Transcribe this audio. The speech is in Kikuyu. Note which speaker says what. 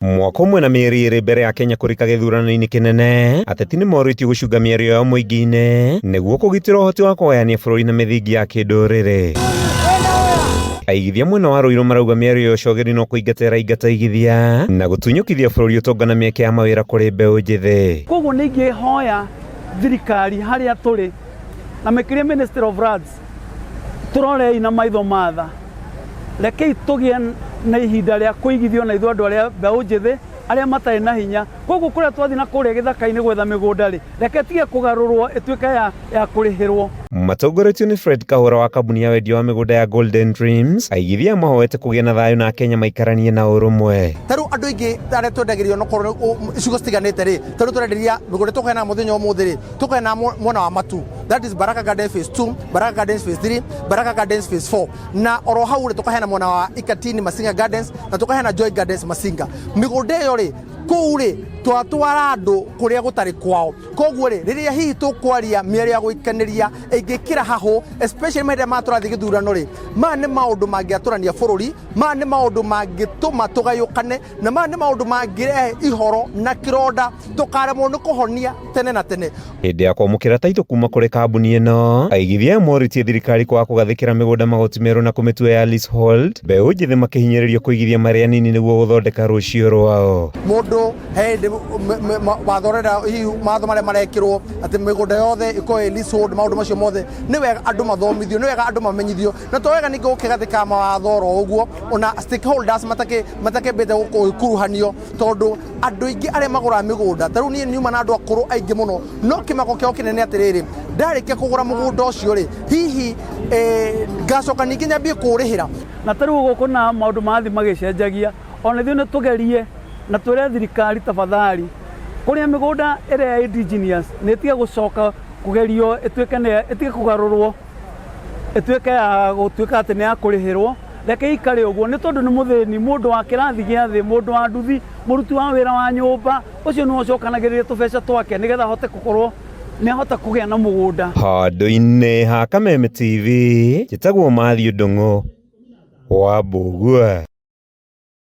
Speaker 1: Mwaka ũmwe na mĩeri ĩrĩ mbere ya Kenya kũrika gĩthurano-inĩ kĩnene, ateti nĩ morĩtio gũcunga mĩario yao mũingĩ-inĩ nĩguo kũgitĩra ũhoti wa kũgayania bũrũri na mĩthingi ya kĩndũrĩrĩ. Aigithia mwena wa Ruiru marauga mĩario ya ũcogeri no kũingata ĩraingata aigithia na gũtunyũkithia bũrũri ũtonga na mĩeke ya mawĩra kũrĩ mbeũ njĩthĩ.
Speaker 2: Koguo nĩ ingĩhoya thirikari harĩa tũrĩ na makĩria Ministry of Lands tũrorei na maitho ma tha, rekei tũgĩe na ihinda rĩa kũigithio na ithuĩ andũ arĩa mbeũ njĩthĩ arĩa matarĩ na hinya. Koguo kũrĩa twathiĩ na kũrĩa gĩthaka-inĩ gwetha mĩgũnda rĩ, reke ĩtige kũgarũrwo ĩtuĩke ya, ya kũrĩhĩrwo.
Speaker 1: Matongoretio nĩ Fred Kahũra wa kambuni ya wendia wa mĩgũnda ya Golden Dreams, aigithia aya mahoete kũgĩa na thayũ na Akenya maikaranie na ũrũmwe.
Speaker 3: Ta rĩu andũ aingĩ arĩa twendagĩrio onokorwo nĩ icigo citiganĩte rĩ, ta rĩu tũrenderia mĩgũnda tũkaheana mũthenya ũmũthĩ rĩ, tũkaheana mwena wa Matu, that is Baraka Gardens phase 2, Baraka Gardens phase 3, Baraka Gardens phase 4, na oro hau rĩ tũkaheana mwena wa Ikatini Masinga Gardens na tũkaheana Joy Gardens Masinga. Mĩgũnda ĩyo rĩ, kũu rĩ twatwara andũ kũrĩa gũtarĩ kwao, koguo rĩ rĩrĩa hihi tũkwaria mĩario ya gũikanĩria ĩngĩkĩra hahũ, especially mahinda maya tũrathiĩ gĩthurano rĩ, maya nĩ maũndũ mangĩatũrania bũrũri, maya nĩ maũndũ mangĩtũma tũgayũkane, na maya nĩ maũndũ mangĩrehe ihoro na kĩronda tũkaremwo nĩ kũhonia tene na tene.
Speaker 1: Hĩndĩ ya kwamũkĩra taitũ kuma kũrĩ kambuni ĩno, aigithia aya morĩtie thirikari kwaga kũgathĩkĩra mĩgũnda magoti merũ na kũmĩtua ya leasehold, mbeũ njĩthĩ makĩhinyĩrĩrio kũigithia marĩ anini nĩguo gũthondeka rũciũ rwao.
Speaker 3: Mũndũ he hĩndĩ watho ũrenda hihi mawatho marĩa marekĩrwo atĩ mĩgũnda yothe ĩkorwo ĩ leasehold, maũndũ macio mothe nĩ wega andũ mathomithio, nĩ wega andũ mamenyithio, na to wega ningĩ gũkĩgathĩka mawatho oro ũguo ona stakeholders matakĩambĩte gũkuruhanio, tondũ andũ aingĩ arĩa magũraga mĩgũnda ta rĩu niĩ nyuma na andũ akũrũ aingĩ mũno, no kĩmako kĩao kĩnene atĩrĩrĩ, ndarĩkia kũgũra mũgũnda ũcio rĩ, hihi ngacoka ningĩ nyambie kũũrĩhĩra.
Speaker 2: Na ta rĩu gũkũ na maũndũ marathiĩ magĩcenjagia, ona ithuĩ nĩ tũgerie na twĩre thirikari tafadhali, kũrĩa mĩgũnda ĩrĩa ya indigenous nĩ ĩtige gũcoka kũgerio ĩtuĩke nĩ ĩtige kũgarũrwo ĩtuĩke ya gũtuĩka atĩ nĩ ya kũrĩhĩrwo, reke ikare ũguo nĩ tondũ nĩ mũthĩni, mũndũ wa kĩrathi gĩa thĩ, mũndũ wa nduthi, mũruti wa wĩra wa nyũmba, ũcio nĩwe ũcokanagĩrĩria tũbeca twake nĩgetha ahote gũkorwo nĩ ahota kũgĩa na mũgũnda.
Speaker 1: Handũ-inĩ ha Kameme TV, njĩtagwo Matthew Ndung'u wa Mbũgua.